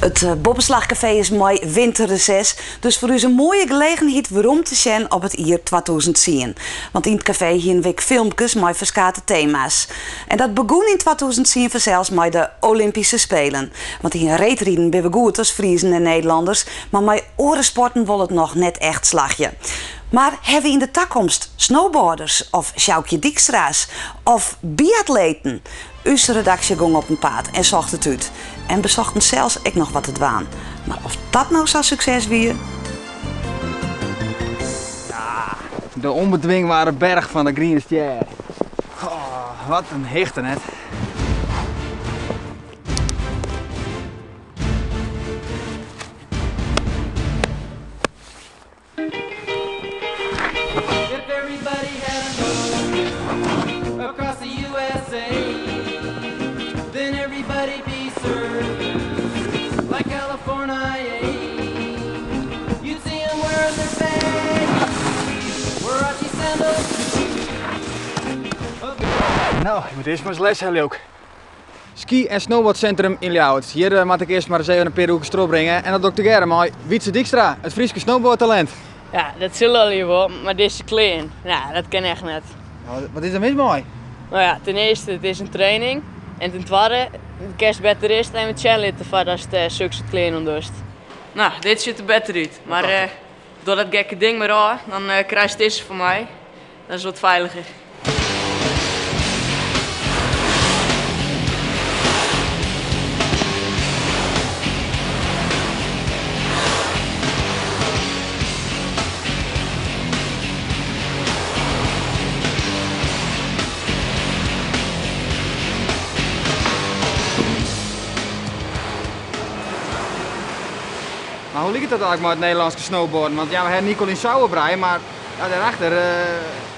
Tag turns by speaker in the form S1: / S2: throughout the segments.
S1: It Boppeslachkafee is mei winterreses, dus foar ús in moaie gelegenheid werom te sjen op it jier 2010. Want yn it kafee hiene we ek filmkes mei ferskate tema's. En dat begûn yn 2010 fansels mei de Olympyske Spelen. Want yn reedriden binne we goed as Friezen en Nederlanners, mar mei oare sporten wol it noch net echt slagje. Mar hawwe we yn de takomst snowboarders of Sjoukje Dijkstra's of biatleten? Us redaksje gong op 'en paad en socht it út. En besochten sels ek noch wat te dwaan. Mar oft dat no sa'n sukses wie?
S2: Ja, de ûnbedwingbere berch fan de Griene Stjer. Oh, wat in hichte net. No, ik moat earst mar ris les helje ook. Ski en snowboardsintrum yn Ljouwert. Hjir eh, moat ik earst mar ris even in pear oerkes trochbringe en dat doch ik tegearre mei Wietse Dykstra, it Fryske snowboardtalint.
S3: Ja, dat sil allegear wol, mar dizze klean, nou, dat kin echt net.
S2: Nou, wat is der mis mei?
S3: No ja, ten earste, it is in training. En ten twadde, kinst better earst even sjen litte foardatst uh, sokke klean oandochst. No, dit sjocht der better út. Mar uh, doch dat gekke ding mar ôf, dan uh, krijst dizze fan my. Dat is wat feiliger.
S2: Mar hoe liket dat eigenlik mei it Nederlânske snowboarden? Want ja, we hawwe Nicolien Sauerbreij, mar ja, dêrachter.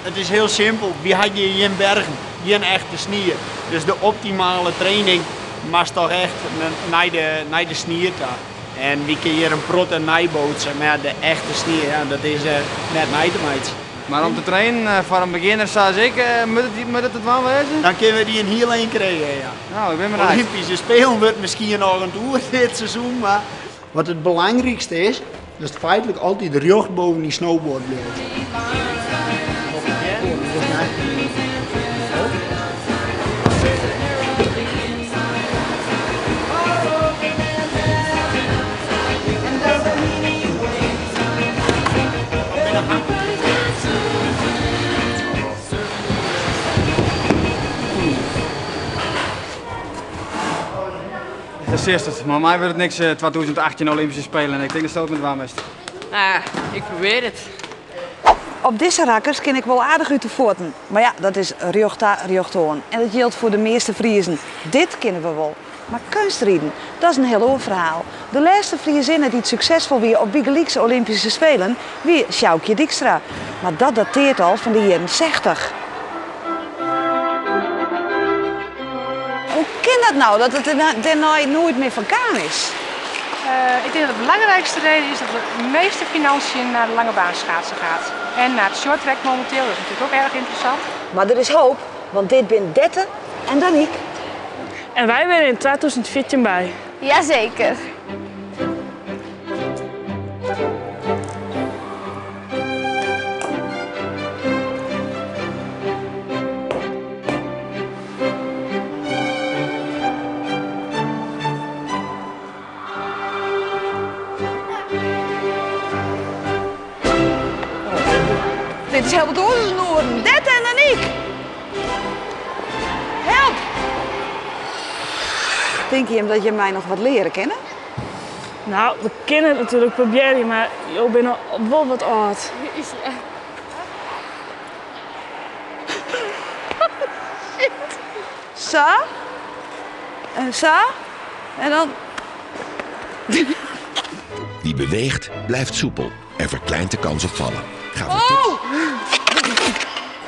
S4: It is hiel simpel, wy ha hjir gjin bergen, gjin echte snie. Dus de optimale training moatst toch echt nei de, nei de snie ta. En wy kinne hjir in protte neiboatse, mar ja, de echte snie, ja, dat is net nei te meitsjen.
S2: Mar om te trainen foar in begjinner sa as ik, moat it, moat it te dwaan wêze?
S4: Dan kinne we dy in hiel ein krije, ja.
S2: No, ik bin benijd.
S4: Olympyske Spelen wurdt miskien noch in toer dit seizoen, mar wat it belangrykste is, datst feitlik altyd rjocht boven dyn snowboard bliuwt.
S2: Dêr sjochst it, mei my wurdt it niks 2018 Olympyske Spelen. Ik tink datsto it mar dwaan moatst.
S3: Nou, ik probearje it.
S1: Op dizze rakkers kin ik wol aardich út de fuotten. Mar ja, dat is rjocht ta, rjocht oan. En dat jildt foar de measte Friezen. Dit kinne we wol. Mar keunstriden, dat is in hiel oar ferhaal. De lêste Friezinne dy't suksesfol wie op bygelyks Olympyske Spelen wie Sjoukje Dykstra. Mar dat dateart al fan de jierren sechtich. Hoe kin dat no, dat it der dêrnei noait mear fan kaam is?
S5: Ik denk dat de belangrijkste reden is dat de meeste financiën naar de lange baan schaatsen gaat. En naar het shorttrack momenteel, dat is natuurlijk ook erg interessant.
S1: Mar der is hoop, want dit binne Dette en Danique.
S6: En wy binne yn 2014 by.
S7: Jazeker.
S1: Dit is hiel wat oars as in oaren. Dette en Danique! Help! Tinke jim dat jim my noch wat leare kinne?
S6: No, we kinne it natuerlik probearje, mar jo binne wol wat âld.
S1: Shit. Sa. En sa. En dan.
S8: Wie beweegt, blijft soepel en verkleint de kans op vallen. Ga voor tips.
S1: Oh!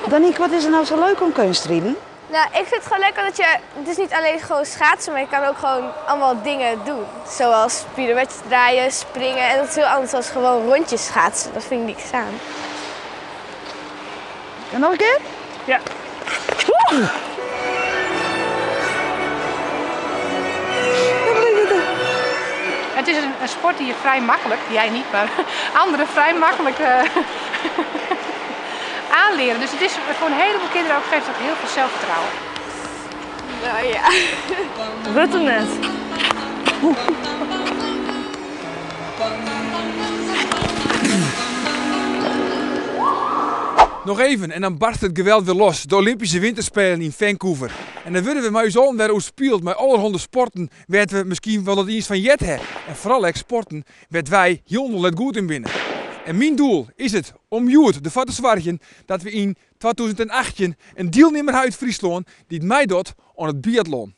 S1: Danique, wat is er nou zo leuk om keunstriden?
S7: Nou, ik vind het gewoon lekker dat je, het is niet alleen gewoon schaatsen, maar je kan ook gewoon allemaal dingen doen. Zoals pirouetjes draaien, springen en dat is heel anders dan gewoon rondjes schaatsen. Dat vind ik niks aan.
S1: En noch in kear?
S6: Ja.
S1: Oeh!
S5: Het is een sport die je vrij makkelijk, jij niet, maar anderen vrij makkelijk aanleren. Dus het is voor een heleboel kinderen ook, geeft het ook heel veel zelfvertrouwen.
S7: Nou ja.
S6: Wordt hem net.
S9: Nog even en dan barst het geweld weer los. De Olympische Winterspelen in Vancouver. En dan worden we maar eens weer speelt met allerhande sporten werd we misschien wel het iets van jet hebben. En vooral ook sporten werd wij heel let goed in binnen. En mijn doel is het om Joert ervoor te zorgen dat we in 2018 een deelnemer uit Friesland die het mij doet aan het biathlon.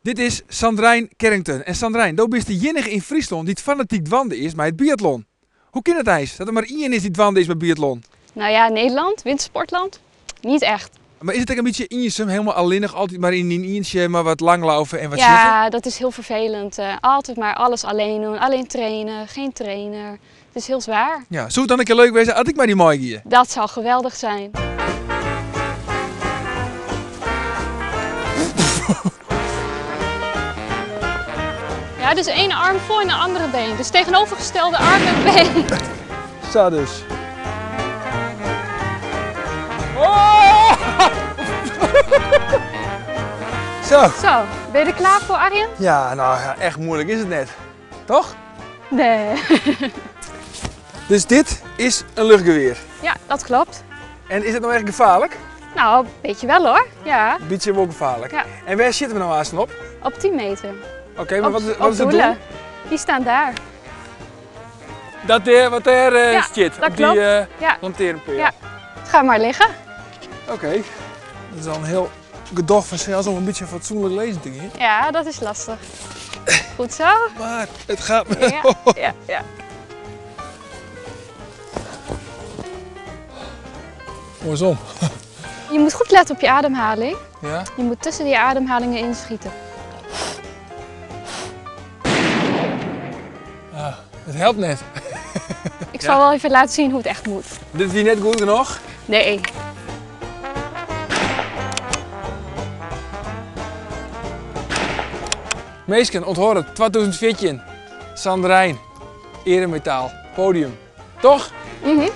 S9: Dit is Sandrijn Carrington. En Sandrijn, do bist de enige in Friesland die het fanatiek dwande is met het biathlon. Hoe kan het eens dat er maar één is die dwande is met biathlon?
S10: Nou ja, Nederland, wintersportland, niet echt.
S9: Maar is het ook een beetje eenzaam, helemaal alleenig, altijd maar in een eentje, maar wat langlopen en wat zitten?
S10: Ja, dat is heel vervelend. Altijd maar alles alleen doen, alleen trainen, geen trainer. Het is heel zwaar.
S9: Ja, zou het dan een keer leuk wezen als ik maar die mooi hier?
S10: Dat zou geweldig zijn. Ja, dus één arm voor en de andere been. Dus tegenovergestelde arm en been.
S9: Zo dus. Oh! Zo.
S10: Zo, ben je er klaar voor, Arjen?
S9: Ja, nou ja, echt moeilijk is het net. Toch?
S10: Nee.
S9: Dus dit is een luchtgeweer?
S10: Ja, dat klopt.
S9: En is het nou echt gevaarlijk?
S10: Nou, een beetje wel hoor. Ja.
S9: Een beetje wel gevaarlijk.
S10: Ja.
S9: En waar zitten we nou haast op?
S10: Op 10 meter.
S9: Oké, maar wat is het doel?
S10: Die staan daar.
S9: Dat daar, wat daar
S10: ja,
S9: zit,
S10: dat
S9: op die
S10: ja.
S9: lantaarnpaal.
S10: Ja, ga maar liggen.
S9: Oké, dat is al een heel gedof van zelfs om een beetje fatsoenlijk lezen te gaan.
S10: Ja, dat is lastig. Goed zo.
S9: Maar het gaat me.
S10: Ja, ja, ja.
S9: Andersom.
S10: Je moet goed letten op je ademhaling.
S9: Ja?
S10: Je moet tussen die ademhalingen inschieten.
S9: Ah, het helpt net.
S10: Ik zal wel even laten zien hoe het echt moet.
S9: Dit is hier net goed genoeg?
S10: Nee.
S9: Meesken, onthoren, 2014. Sandrijn, eremetaal, podium. Toch?
S10: Mhm.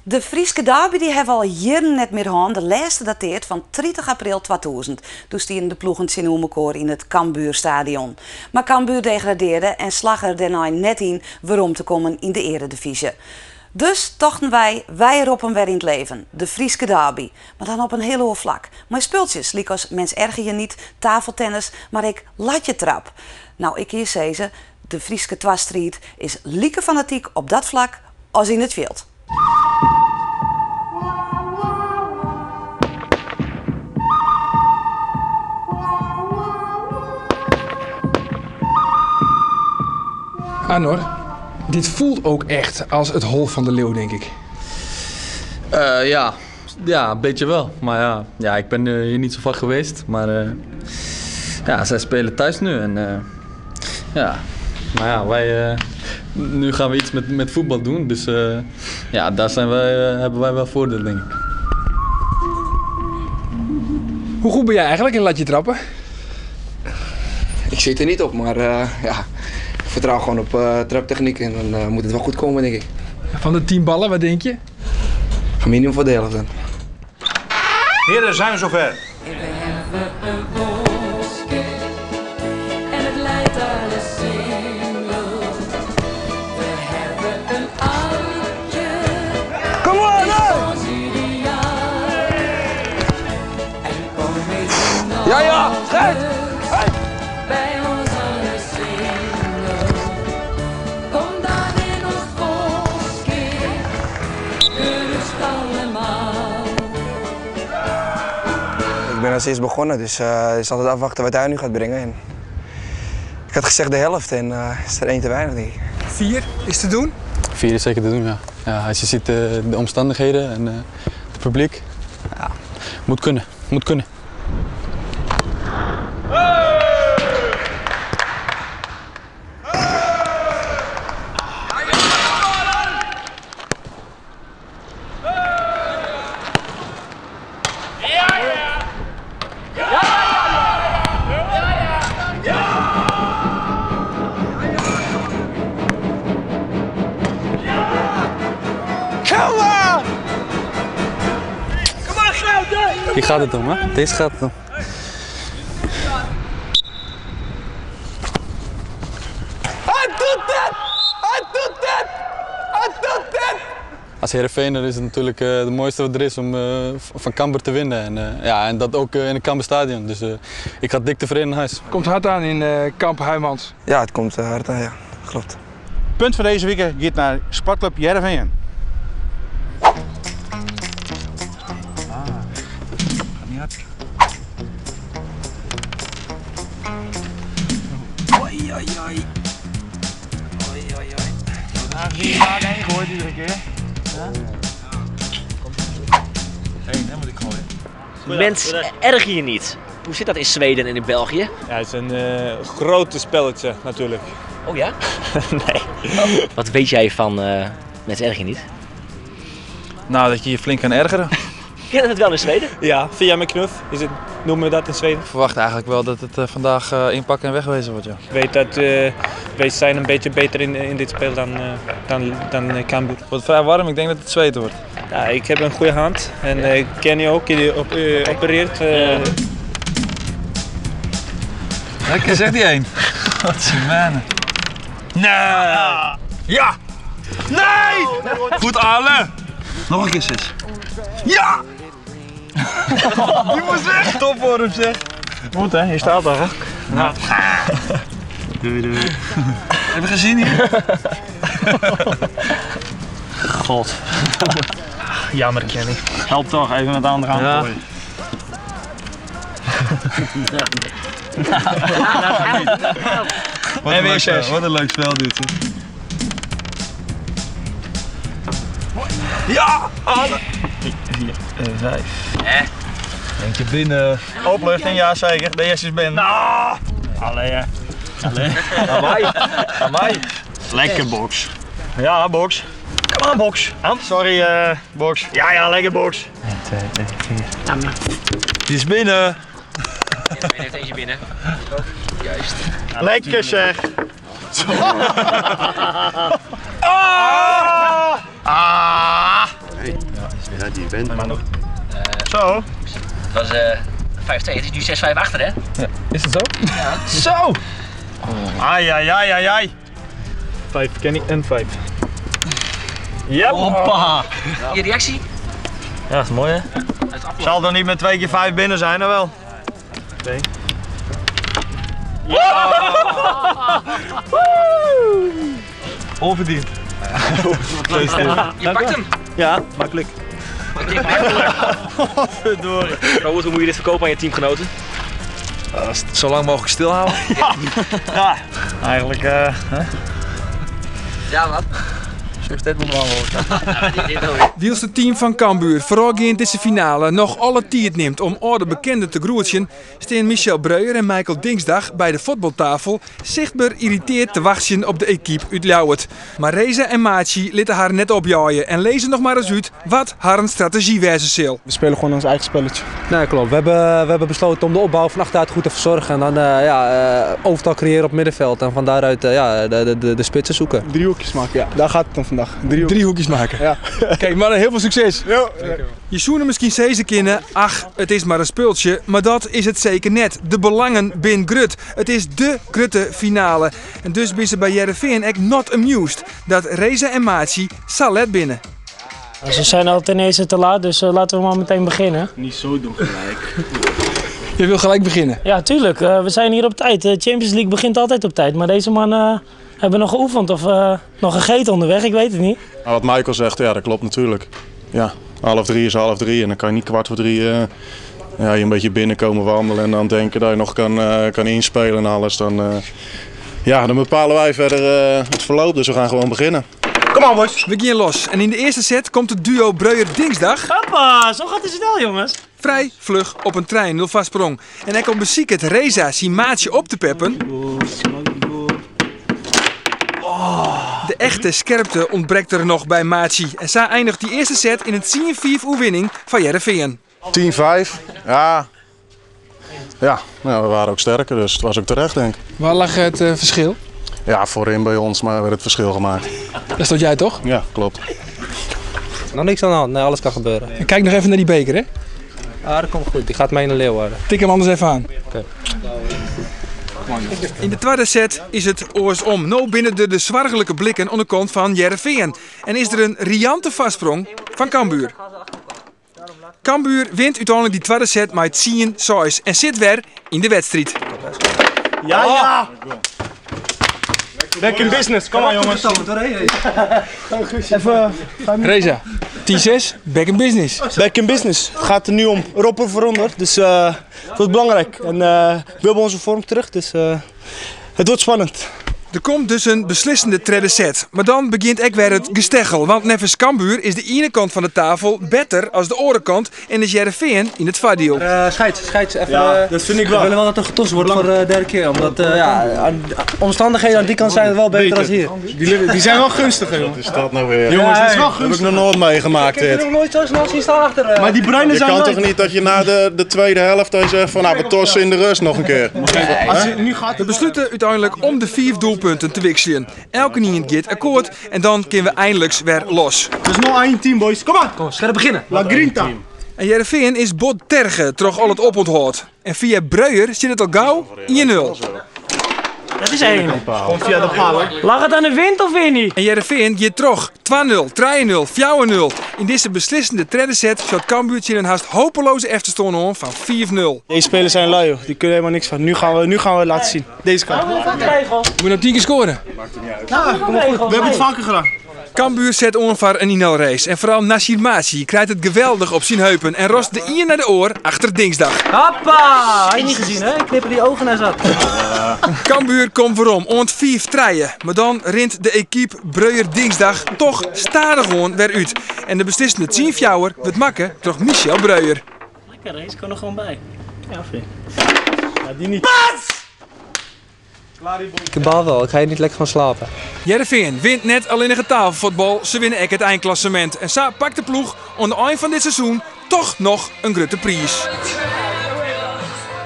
S1: De Frieske derby die hebben al jaren net meer gehad. De laatste dateert van 30 april 2000. Toen stierden de ploegen Sint-Oemekoor in het Cambuurstadion. Maar Cambuur degradeerde en slag er daarna net in waarom te komen in de eredivisie. Dus tochten wij roepen weer in het leven. De Frieske derby. Maar dan op een heel hoog vlak. Maar spultjes, als mens erger je niet, tafeltennis, maar ik laat je trap. Nou, ik hier zei ze, de Frieske twastrijd is lieke fanatiek op dat vlak als in het veld.
S9: Arnor, dit voelt ook echt als het hol van de leeuw, denk ik.
S11: Ja. Ja, een beetje wel. Maar ja, ik ben hier niet zo vaak geweest. Maar ja, zij spelen thuis nu. En, ja. Maar ja, wij, nu gaan we iets met voetbal doen. Dus ja, daar zijn wij, hebben wij wel voordeel, denk ik.
S9: Hoe goed ben jij eigenlijk in latje trappen?
S12: Ik zit er niet op, maar ja, ik vertrouw gewoon op traptechniek en dan moet het wel goed komen, denk ik.
S9: Van de 10 ballen, wat denk je?
S12: Minimum voor de helft dan.
S13: Heren, zijn we zover?
S14: We hebben een boske en het leidt alles zinloos. We hebben een oudje.
S9: Kom on,
S14: is ons ideaal. En kom eens
S9: Ja, ja, schijt!
S14: Bij ons alles zinloos. Kom dan in ons boske, gerust allemaal.
S12: Ik ben als eerst begonnen, dus het is altijd afwachten wat hij nu gaat brengen. En ik had gezegd de helft en is er één te weinig, denk ik.
S9: 4 is te doen?
S11: 4 is zeker te doen, ja. Ja, als je ziet de omstandigheden en het publiek, ja, moet kunnen, moet kunnen.
S9: Come on!
S11: Hier gaat het om, hè? Deze gaat het om.
S9: Hij doet het! Hij doet het! Hij doet het!
S11: Als Heerenveener is het natuurlijk het mooiste wat er is om van Cambuur te winnen. En, ja, en dat ook in het Cambuur Stadion. Dus ik ga dik tevreden naar huis.
S9: Komt hard aan in Kamp Huijmans.
S12: Ja, het komt hard aan, ja. Klopt.
S13: Punt van deze week gaat naar Sportclub Heerenveen.
S9: Oei, oei, oei. Oei, oei, oei. Aangezien je vaak heen gooit iedere keer. Ja? Eén, hè, moet ik gooien.
S15: Mens, erg je niet. Hoe zit dat in Zweden en in België?
S16: Ja, het is een grote spelletje natuurlijk.
S15: Oh ja?
S16: Nee.
S15: Oh. Wat weet jij van mensen erg je niet?
S16: Nou, dat je je flink kan ergeren.
S15: Kennen het wel in Zweden?
S16: Ja, via mijn knuff is het, noemen we dat in Zweden.
S11: Ik verwacht eigenlijk wel dat het vandaag inpakken en wegwezen wordt, ja.
S16: Ik weet dat wij zijn een beetje beter in dit spel dan Cambuur.
S11: Het wordt vrij warm, ik denk dat het zweten wordt.
S16: Ja, ik heb een goede hand en ik ken je ook, die opereert.
S11: Lekker, zegt die één. Wat zijn mannen.
S13: Nee! Ja! Nee! Goed, Ale! Nog een keer zes. Ja! Die moest weg!
S11: Top voor hem, zeg.
S16: Moet hè, je staat daar hè. Nou. Doei doei.
S11: Heb je geen zin hier?
S16: God. Jammer Kenny. Help toch, even met de andere hand gooien.
S11: Wat een leuk, wat een leuk spel dit.
S13: Ja! Alle!
S16: 3, 4, 5.
S11: Eentje binnen.
S16: Opluchting, ja zeker. De eerste is binnen. Nou! Allee hè. Allee.
S11: Amai. Amai.
S16: Lekker box. Ja, box. Kom aan, box. Sorry, box. Ja, ja, lekker box. 1, 2, 3, 4.
S11: Die is binnen.
S15: Er heeft eentje binnen. Juist.
S16: Lekker zeg.
S13: Ah! Ah!
S4: Ja, die bent.
S16: Maar nog. Zo.
S15: Het was 5-2, het is nu 6-5 achter hè?
S11: Ja. Is het zo?
S15: Ja.
S11: Zo!
S16: Ai, ai, ai, ai, ai. 5 Kenny en 5. Yep.
S15: Hoppa! Je reactie?
S16: Ja, dat is mooi hè? Zal er niet met 2 keer 5 binnen zijn, dan wel? 2.
S11: Ja! Onverdiend.
S15: Je pakt hem!
S16: Ja, makkelijk. Verdorie.
S15: Robert, hoe moet je dit verkopen aan je teamgenoten?
S11: Zo lang mogelijk stilhouden.
S16: Ja, ja. Eigenlijk, hè?
S15: Ja, wat?
S9: Wiels het team van Cambuur vooralgaand deze finale nog alle tijd neemt om oude bekenden te groetsen, staan Michel Breuer en Michael Dingsdag bij de voetbaltafel zichtbaar irriteerd te wachten op de equipe uit Ljouwert. Maar Reza en Maatje lieten haar net opjaaien en lezen nog maar eens uit wat haar strategie wijzen zal.
S17: We spelen gewoon ons eigen spelletje.
S18: Nee, klopt. We hebben besloten om de opbouw van achteruit goed te verzorgen en dan overtal creëren op middenveld en van daaruit de spitsen zoeken.
S17: Driehoekjes maken, ja. Daar gaat het om vandaag.
S9: Driehoekjes maken.
S17: Ja.
S9: Kijk, mannen, heel veel succes.
S17: Ja.
S9: Je zoenen misschien zezen kennen, ach, het is maar een speeltje, maar dat is het zeker net. De belangen bin grut. Het is de grutte finale. En dus ben ze bij Heerenveen echt not amused dat Reza en Maatje salet binnen.
S6: Ze zijn al ten eerste te laat, dus laten we maar meteen beginnen.
S17: Niet zo doen gelijk.
S9: Je wil gelijk beginnen?
S6: Ja, tuurlijk. We zijn hier op tijd. De Champions League begint altijd op tijd, maar deze man hebben nog geoefend of nog gegeten onderweg, ik weet het niet.
S19: Nou, wat Michael zegt, ja, dat klopt natuurlijk. Ja, 2:30 is 2:30 en dan kan je niet 2:45 je een beetje binnenkomen wandelen en dan denken dat je nog kan inspelen en alles. Dan, dan bepalen wij verder het verloop, dus we gaan gewoon beginnen.
S9: Kom on boys! We gaan los en in de eerste set komt het duo Breuer-Dingsdag.
S6: Hoppa, zo gaat het snel jongens.
S9: Vrij vlug op een trein, nul vastsprong. En hij komt beziek het Reza zijn maatje op te peppen. De echte scherpte ontbreekt er nog bij Maatje. En zij eindigt die eerste set in een 10-4 overwinning van Heerenveen.
S19: 10-5, ja. Ja, nou, we waren ook sterker, dus het was ook terecht denk ik.
S9: Waar lag het verschil?
S19: Ja, voorin bij ons, maar werd het verschil gemaakt.
S9: Daar stond jij toch?
S19: Ja, klopt.
S18: Nog niks aan de hand, nee, alles kan gebeuren.
S9: En kijk nog even naar die beker, hè?
S18: Ah, dat komt goed. Die gaat mee naar Leeuwarden.
S9: Tik hem anders even aan.
S18: Oké.
S9: In de tweede set is het oorsom. No binnen de zwargelijke blikken aan de kant van Hearrenfean. En is er een riante vastsprong van Cambuur. Cambuur wint uiteindelijk die tweede set met 10-6 en zit weer in de wedstrijd.
S17: Ja, ja! Back in business, kom maar jongens. Even.
S9: Reza, 10-6, back in business.
S17: Back in business. Het gaat er nu om. Erop of eronder. Dus het wordt belangrijk. En we hebben onze vorm terug, dus het wordt spannend.
S9: Er komt dus een beslissende tweede set. Maar dan begint ook weer het gesteggel. Want nevens Cambuur is de ene kant van de tafel beter als de andere kant. En is Hearrenfean in het vaardiel.
S18: Scheids, even.
S17: Ja, dat vind ik wel.
S18: We willen wel dat er getost wordt voor de derde keer. Omdat ja, omstandigheden aan die kant zijn wel beter dan hier.
S17: Die zijn wel gunstiger, jongens.
S19: Wat is dat nou weer?
S17: Jongens, dat is wel
S19: Heb ik
S17: gunstig.
S19: nog nooit meegemaakt
S18: Ik heb
S19: dit.
S18: nog nooit zo snel zien staan achter.
S17: Maar die bruinen
S19: Je
S17: zijn
S19: kan
S17: nooit.
S19: toch niet dat je na de tweede helft dan zegt van nou we tossen in de rust nog een keer.
S17: Als je nu gaat.
S9: We besluiten uiteindelijk om de 4 doelpunten te wisselen. Elke niet gaat akkoord en dan kunnen we eindelijk weer los.
S17: Dus nog één team, boys. Kom maar.
S18: Kom, scherp beginnen.
S17: La Grinta.
S9: En Hearrenfean is bot terge, troch al het oponthoud. En via Breuer zit het al gauw 1-0.
S6: Dat is één.
S17: Komt via de paal, hè.
S6: Lag het aan de wind of weer niet?
S9: En Hearrenfean gaat terug. 2-0, 3-0, 4-0. In deze beslissende tweede set zat Cambuur in een haast hopeloze achterstand aan van 4-0.
S17: Deze spelers zijn lui, joh. Die kunnen helemaal niks van. Nu gaan we het laten zien. Deze kant.
S9: Moet nog 10 keer scoren.
S17: Nou, kom maar goed. We hebben het vaker gedaan.
S9: Cambuur zet ongeveer een inhaalrace. En vooral Nasir Masi krijgt het geweldig op zijn heupen en rost de ier naar de oor achter Dinsdag.
S18: Hoppa! Had je niet gezien, hè? Ik knipper die ogen naar zat.
S9: Cambuur komt waarom ont 4 treien. Maar dan rint de equipe Breuer Dinsdag toch stadig gewoon weer uit. En de beslissende 10 fjouwer wordt makken door Michel Breuer.
S6: Lekker, race, kan er gewoon bij. Ja, of niet?
S17: Ja, die niet.
S18: Ik baal wel, ik ga hier niet lekker van slapen.
S9: Hearrenfean wint net alleen het tafelvoetbal, ze winnen ook het eindklassement. En Sa pakt de ploeg aan het eind van dit seizoen toch nog een grote prijs.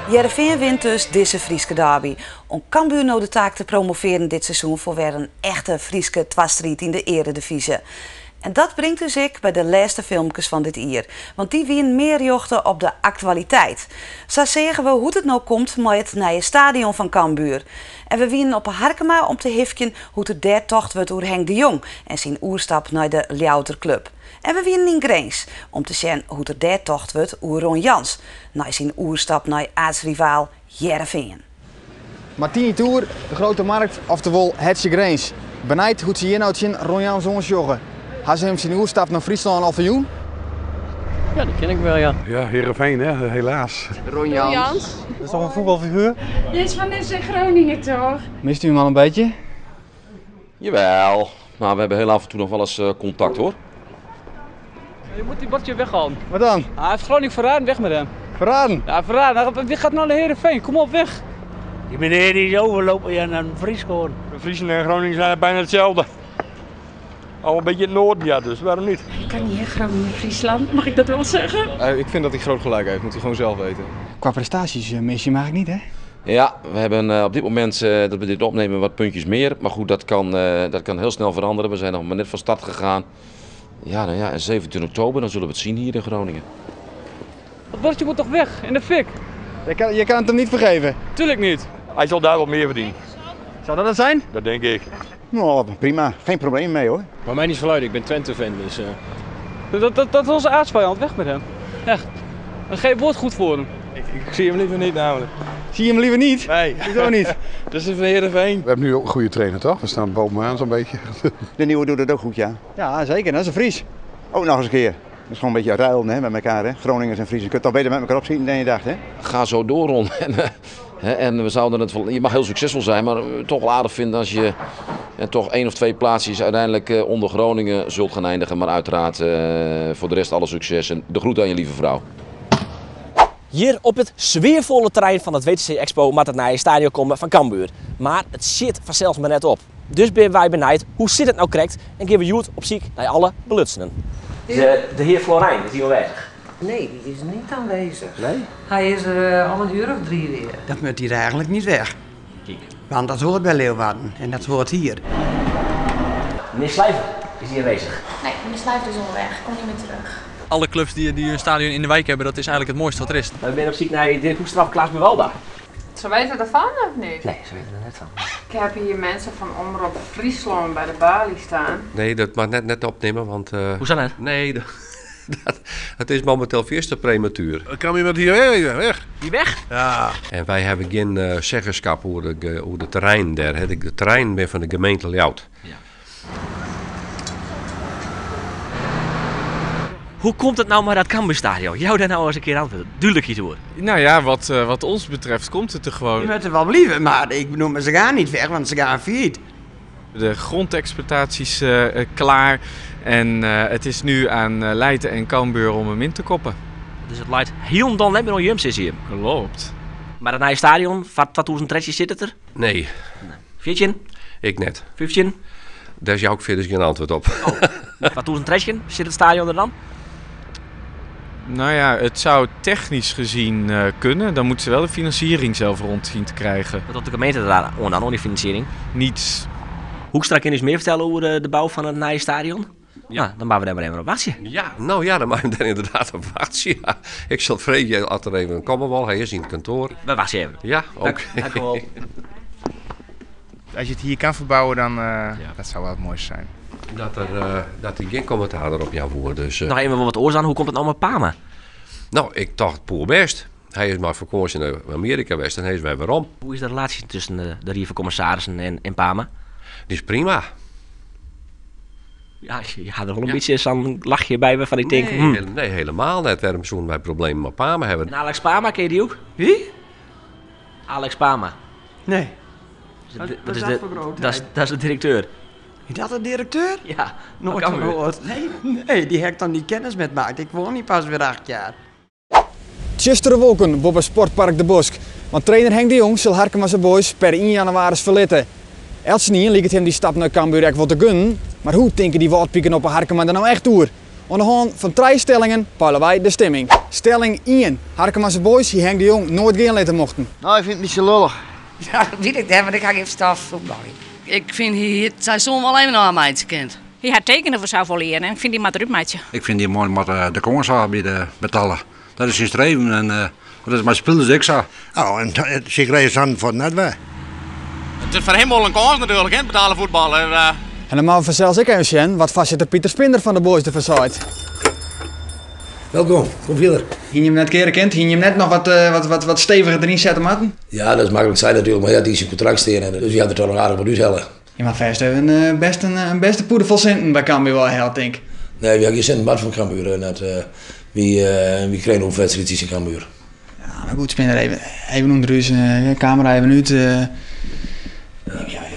S1: Hearrenfean wint dus deze Frieske derby. Om Cambuur nou de taak te promoveren dit seizoen voor weer een echte Frieske twaastrijd in de eredivisie. En dat brengt dus ik bij de laatste filmpjes van dit jaar. Want die wien meer jochten op de actualiteit. Zo zeggen we hoe het nou komt met het nieuwe stadion van Cambuur. En we wienen op Harkema om te hifken hoe de derde tocht wordt door Henk de Jong en zijn oerstap naar de Ljouwerter Club. En we wienen in Grins om te zien hoe de derde tocht wordt oer Ron Jans naar zijn oerstap naar aartsrivaal Hearrenfean.
S2: Martini Tour, de Grote Markt, oftewel Hetse Grins. Benijd hoe ze hier nou zien Ron Jans ons joggen. Hij ze hem zijn oerstap naar Friesland al verjoen?
S3: Ja, dat ken ik wel, ja.
S20: Ja, Heerenveen, hè, helaas.
S2: Ron Jans. Dat is toch een voetbalfiguur?
S5: Dit is van FC Groningen toch?
S2: Mist u hem al een beetje?
S21: Jawel, maar we hebben heel af en toe nog wel eens contact hoor.
S3: Je moet die bordje weghalen.
S2: Wat dan?
S3: Hij heeft Groningen verraden, weg met hem.
S2: Verraden?
S3: Ja, verraden. Wie gaat nou naar Heerenveen? Kom op, weg.
S22: Die meneer die is overlopen ja, naar een Fries geworden.
S16: Friesland en Groningen zijn bijna hetzelfde. Al een beetje het noorden, ja, dus waarom niet?
S5: Ik kan niet, hè, Groningen, Friesland. Mag ik dat wel zeggen?
S23: Ik vind dat hij groot gelijk heeft, moet hij gewoon zelf weten.
S2: Qua prestaties mis je hem eigenlijk niet, hè?
S21: Ja, we hebben op dit moment dat we dit opnemen wat puntjes meer. Maar goed, dat kan heel snel veranderen. We zijn nog maar net van start gegaan. Ja, nou ja, en 17 oktober, dan zullen we het zien hier in Groningen.
S3: Dat bordje moet toch weg, in de fik?
S2: Je kan het hem niet vergeven.
S3: Tuurlijk niet.
S16: Hij zal daar wel meer verdienen.
S2: Zou dat het zijn?
S16: Dat denk ik.
S24: Nou, prima. Geen probleem mee hoor.
S23: Maar mij niet verluiden, ik ben Twente-fan, dus...
S3: Dat is onze aartsvijand, weg met hem. Echt. En geen woord goed voor hem.
S23: Ik zie hem liever niet namelijk.
S2: Zie je hem liever niet?
S23: Nee.
S2: Hoezo niet?
S23: Dat is van Heerenveen.
S20: We hebben nu ook een goede trainer, toch? We staan bovenaan zo'n beetje.
S24: De nieuwe doet het ook goed, ja.
S2: Ja, zeker. Dat is een Fries.
S24: Ook nog eens een keer. Dat is gewoon een beetje ruilen hè, met elkaar, hè. Groningers en Friesen. Je kunt toch beter met elkaar opschieten dan je dacht, hè?
S21: Ga zo door, Ron. En we zouden het, je mag heel succesvol zijn, maar toch wel aardig vinden als je toch 1 of 2 plaatsjes uiteindelijk onder Groningen zult gaan eindigen. Maar uiteraard voor de rest alle succes en de groet aan je lieve vrouw.
S15: Hier op het sfeervolle terrein van het WTC Expo moet het nieuwe stadion komen van Cambuur. Maar het zit vanzelfs maar net op. Dus ben wij benijd, hoe zit het nou correct? En geven we Joet op ziek naar alle belutsenen. De heer Florijn, is die al weg?
S25: Nee, die is niet aanwezig.
S15: Nee?
S25: Hij is er al een uur of 3 weer.
S26: Dat moet hier eigenlijk niet weg.
S15: Kijk.
S26: Want dat hoort bij Leeuwarden en dat hoort hier.
S15: Meneer Slijver, Is hij aanwezig?
S7: Nee, meneer Slijver is onderweg. Komt niet meer terug.
S11: Alle clubs die, die hun stadion in de wijk hebben, dat is eigenlijk het mooiste wat er is.
S15: We zijn op zoek naar Dirk Hoekstra of Klaas Buwalda.
S8: Ze weten ervan of niet?
S15: Nee, ze weten er net van.
S8: Ik heb hier mensen van Omroep Friesland bij de balie staan.
S10: Nee, dat mag net, net opnemen, want...
S15: Hoe is dat net?
S10: Nee, dat, dat, het is momenteel veel te prematuur.
S12: Kan iemand hier weg? weg?
S15: Hier weg?
S12: Ja.
S10: En wij hebben geen eh, zeggenschap over de, over de terrein daar. hè. De, de terrein ben van de gemeente Ljout.
S15: Hoe komt het nou maar dat Cambuurstadion? Jou daar nou eens een keer antwoord. Duidelijk iets hoor.
S23: Nou ja, wat, eh, wat ons betreft komt het er gewoon.
S4: Je moet er wel blijven, maar ik bedoel, maar ze gaan niet weg, want ze gaan failliet.
S23: De grondexploitatie is eh, eh, klaar. En eh, het is nu aan eh, Leiden en Cambuur om hem in te koppen.
S15: Dus het lijkt heel dan net meer Jums is hier.
S23: Klopt.
S15: Maar dat nieuwe stadion, van 2013 zit het er?
S10: Nee.
S15: 14?
S10: Ik net.
S15: 15?
S10: Daar is jou ook verder geen antwoord op.
S15: 2013 zit het stadion er dan?
S23: Nou ja, het zou technisch gezien eh, kunnen. Dan moeten ze wel de financiering zelf rond zien te krijgen.
S15: Wat had de gemeente daar aan, aan die financiering?
S23: Niets.
S15: Hoekstra kan je eens meer vertellen over de, de bouw van het nieuwe stadion? Ja. Nou, dan maken we daar maar even op wachten.
S10: Ja, nou ja, dan mag je daar inderdaad op wachten. Ja. Ik zal vreden als er even komen wel. Hij is in het kantoor.
S15: We wachten even.
S10: Ja, oké.
S15: Dank- dank u wel.
S14: Als je het hier kan verbouwen, dan uh, dat zou wel het mooiste zijn.
S10: Dat, er, eh, dat hij geen commentaar erop jou voert. Dus, eh,
S15: Nog even wat oors aan, hoe komt het nou met Pama?
S10: Nou, ik dacht poer best. Hij is maar vakantie naar Amerika geweest en hij is weer waarom.
S15: Hoe is de relatie tussen de, de Rie van Commissarissen en, en Pama?
S10: Die is prima.
S15: Ja, je had er wel een beetje zo'n lachje bij waarvan ik denk...
S10: Nee, nee, helemaal net. Waarom zouden wij problemen met Pama hebben?
S15: En Alex Pama, ken je die ook?
S4: Wie?
S15: Alex Pama.
S4: Nee.
S15: Dat,
S4: Wat-
S15: dat
S4: wat
S15: is
S4: is dat
S15: de,
S4: voor grootheid?
S15: dat, is, dat is de directeur.
S4: Is dat de directeur?
S15: Ja.
S4: Nooit
S15: van
S4: van
S15: Cambuur.
S4: gehoord. Nee, nee, die heb ik dan niet kennis met maakt. Ik woon niet pas weer 8 jaar.
S2: Tjustere wolken boven Sportpark De Bosk. Want trainer Henk de Jong zal Harkema's Boys per 1 januari verlitten. Elsenien liet het hem die stap naar Cambuur echt wel te gunnen. Maar hoe tinken die waldpieken op een Harkema er nou echt oer? Aan de hand van drie stellingen peilen wij de stemming. Stelling 1. Harkema's Boys die Henk de Jong nooit geen laten mochten.
S26: Nou, ik vind het een beetje lullig.
S25: Ja, dat weet ik niet, want ik ga geen verstand van voetbal.
S27: Ik vind hier het seizoen wel even een meidje kind.
S5: Hij had tekenen voor zou leren en ik vind die maar eruit maatje.
S13: Ik vind die man moet eh, de kans bij de betalen. Dat is zijn streven en eh, dat is mijn spelers ik zo.
S28: Oh, en ze kregen aan voor het net weg.
S29: Het is voor hem wel een kans natuurlijk, hè, betalen voetballer. eh.
S2: En dan mag vanzelfs ik even zien wat vastzitter Pieter Spinder van de Boys ervan zei.
S30: Welkom, kom verder.
S2: Hing je hem net keren kent? Hing je hem net nog wat, eh, wat, wat, wat steviger erin zetten, Martin?
S30: Ja, dat is makkelijk zijn natuurlijk, maar ja, die is in contract staan en dus die had er toch nog aardig wat uithalen.
S2: Je mag vast even een, eh, best een, een beste poeder vol centen bij Cambuur wel heel, denk ik.
S30: Nee, we hebben geen cent mat van Cambuur en dat, eh, wie, eh, wie kreeg nog wedstrijdjes in Cambuur.
S2: Ja, maar goed, Spinder, even, even onder u, eh, camera even uit. eh.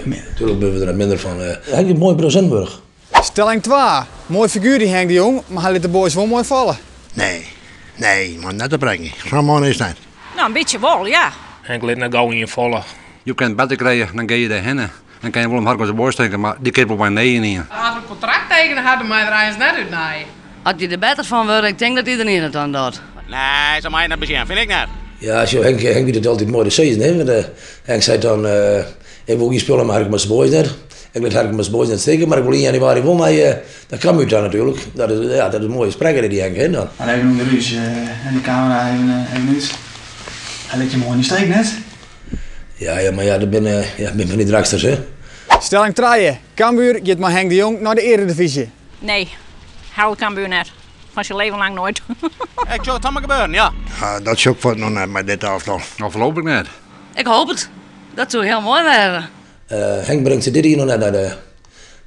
S30: Natuurlijk ben we er minder van. eh. Hij heeft een mooi Rozenburg.
S2: Stelling 2. Mooi figuur die Henk de Jong, maar hij liet de boys wel mooi vallen.
S28: Nee, nee, maar net te brengen. Zo'n man is het.
S5: Nou, een beetje wel, ja.
S31: Henk liet nou gauw in je vallen.
S13: Je kunt beter krijgen, dan ga je daar heen. Dan kan je wel om hard zijn steken, maar die kan wel bij nee in.
S8: Als we een contract tekenen hadden, maar er eens net uit nee.
S27: Als je er beter van wordt, ik denk dat iedereen het dan doet.
S29: Nee, zo mij naar bezien, vind ik net.
S30: Ja, zo, Henk, Henk weet het altijd mooi te zeggen. Hè? Want, eh, Henk zei dan, eh, ik wil geen spullen, maar ik mijn boys net. Ik wil Harkema's boys net steken, maar ik wil in januari wel naar uh, dat Cambuur dan natuurlijk. Dat is, ja, dat is een mooie spreker die Henk, hè, dan.
S2: Maar even onder u, eh, en de camera even, eh, even uit. Hij liet je mooi in de steek net.
S30: Ja, ja, maar ja, dat ben, eh, ja, ben van die draksters, hè.
S2: Stelling 3. Cambuur gaat maar Henk de Jong naar de Eredivisie.
S5: Nee, hou Cambuur net. Van zijn leven lang nooit.
S29: Ik zou het allemaal gebeuren, ja.
S28: Ja, dat zoek voor het nog net met dit aftal.
S13: Nou, voorlopig net.
S27: Ik hoop het. Dat zou heel mooi worden.
S30: Eh, Henk brengt ze dit hier nog net naar de,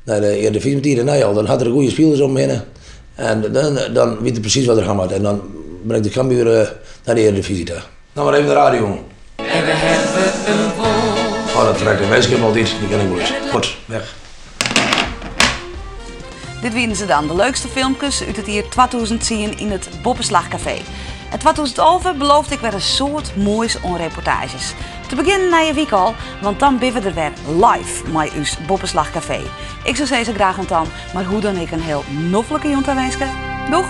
S30: naar de Eredivisie met hier en al. Dan had er goede spelers omheen. En dan, dan weet hij precies wat er gaat. En dan brengt de Cambuur eh, naar de Eredivisie daar. Nou maar even de radio.
S25: En we hebben een bol.
S30: Oh, dat trekt de mensen wel niet. Die ken ik wel eens. Goed, weg.
S1: Dit wienen ze dan, de leukste filmpjes uit het jaar 2010 in het Boppenslagcafé. En 2011 beloofde ik weer een soort moois on reportages. Te beginnen na je week al, want dan ben we er weer live met ons Boppenslagcafé. Ik zou zeggen graag ontdan, maar hoe dan ik een heel noffelijke jonta wensen. Doeg!